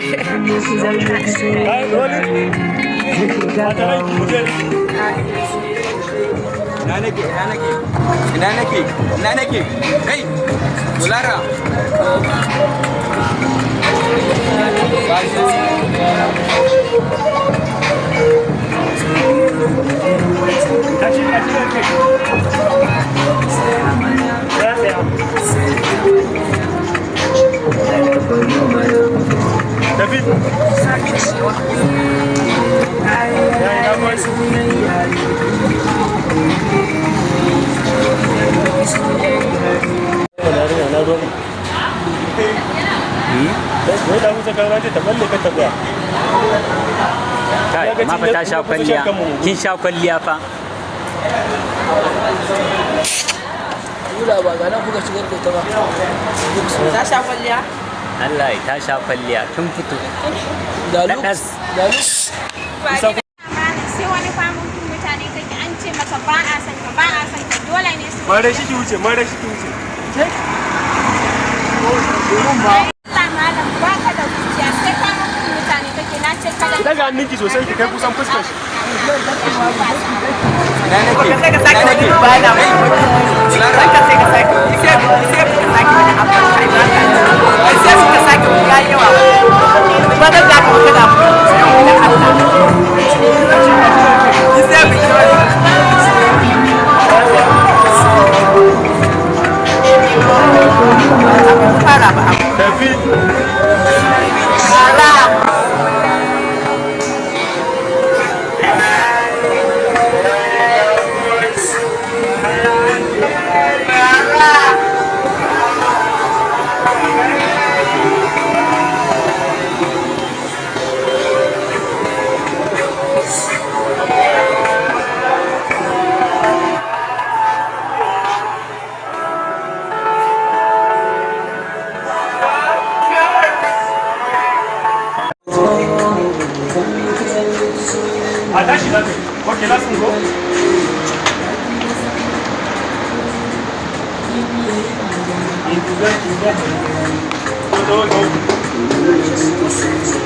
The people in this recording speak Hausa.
Kai rolling. Mata rai, mu je. Ina nake? Ina nake? Ina nake? Ina nake? Kai, Bulara. Tashi, tashi kai. Tsaya, tsaya. Tafi. Ya yi, na gode. Yarinya na ruwan. Wai da kusa kan ta balle ka tafiya. Kai, amma fa ta sha kwalliya. Kin sha kwalliya fa. Kula ba ga nan kuka shigar da ita ba. Ta sha kwalliya? Allah ya, ta sha kwalliya tun fito. Da looks, Lakas. da looks. Sai wani famun mutane kake, an ce maka ba a san ka, ba a san ka, dole ne su Mare shi ki wuce, mare shi ki wuce. Allah, malam, baka da zuciya, sai famun mutane kake, na ce kada. Daga hannunki sosai, ki kai kusan fuskar shi. Ina nake? Sai ka sake Ina wani nake? bana. Kai, Bulara. Ka sai ka sake, sai sai ka sake wani abu, ai sai ka sake wani, yayi yawa ba zan za ka maka da mu da Allah sai mu yi wani. Fara ba abu. Tafi. Fara. A tashi za ka yi. Okay, last one, go. Go, go, go.